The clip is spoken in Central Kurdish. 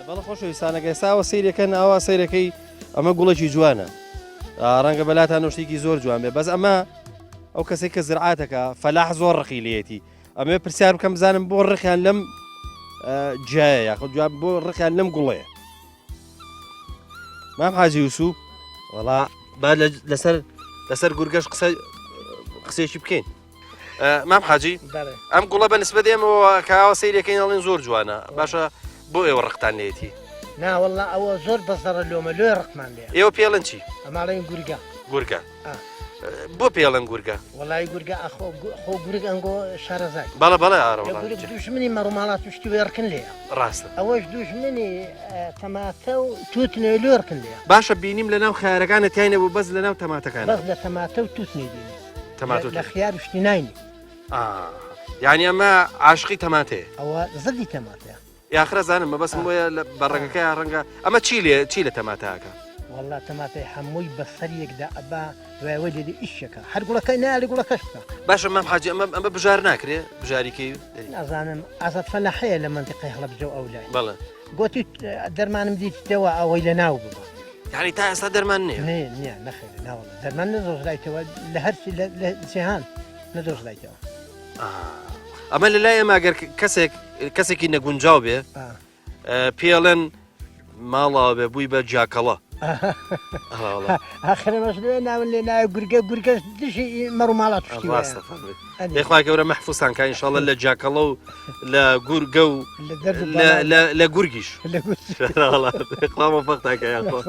بەڵێ خۆشەویستانەکە ئێستا سەیرەکەن ئاوا سەیرەکەی ئەمە گوڵێکی جوانە ڕەنگە بەلاتان شتێکی زۆر جوان بێ بەس ئەمە ئەو کەسێک کە زرعاتەکە فەلاح زۆر ڕقی لێتی ئەمێ پرسیار بکەم بزانم بۆ ڕقیان لەم جایە یاخود جواب بۆ ڕقیان لەم گوڵەیە مام حاجی وسو وەڵا با لەسەر لەسەر گورگەش قسە قسێکی بکەین مام حاجی ئەم گوڵە بە نسبەت ئێمەوە کاوە سەیرەکەین ئەڵێن زۆر جوانە باشە بۆ ئێوە ڕقتان لێتی ناوەڵا ئەوە زۆر بەزەڕە لۆمە لۆی ڕقمان لێ ئێوە پێڵن چی ئەماڵێن گورگە گورگە بۆ پێڵن گورگە وڵی گورگە ئەخۆ خۆ گورگ ئەنگۆ شارەزای بەڵە بەڵێ ئارە دوژمنی مەڕوماڵات شتی وێڕکن لێ ڕاستە ئەوەش دوژمنی تەماتە و توتنێ لۆرکن لێ باشە بینیم لە ناو خیارەکانە تای نەبوو بەس لە ناو تەماتەکان بەس لە تەماتە و توتنی بینی تەماتە لە خیار و شتی ناینی یعنی ئەمە عاشقی تەماتەیە ئەوە زدی تەماتەیە یاخرا زانم مەبەستم بۆیە لە بە ڕەنگەکەیا ڕەنگە ئەمە چی لێ چی لە تەماتەکە والله تەماتەی هەمووی بەسەر یەکدا ئەبا دوای وەی لێ ئیشەکە هەر گوڵەکەی نالی گوڵەکەش بکە باشە مام حاجی ئەمە ئەمە بژار ناکرێ بژاریکەی نازانم ئازاد فەلاح هەیە لە مەنتیقەی هەڵەبجە و ئەولای بەڵێ گۆتی دەرمانم دیتەوە ئەوەی لە ناو ببە یعنی تا ئێستا دەرمان نییە نێ نییە نەخێر ناوەڵە دەرمان نەدۆزرایتەوە لە هەرچی لە جیهان نەدۆزرایتەوە ئەمە لە لای ئێمە گەر کەسێک کەسێکی نەگونجاو بێ پێڵێن ماڵاوە بێ بووی بە جاکەڵە ئاخرەمەش لێ ناون لێ ناوە گورگە گورگەش دژی مەڕ و ماڵات ڕاستە خوا گەورە مەحفوسان کە ئینشاءاللە لە جاکەڵە و لە گورگە و لە گورگیش لە گورگ خوا مەفەقتان کە یاخوا.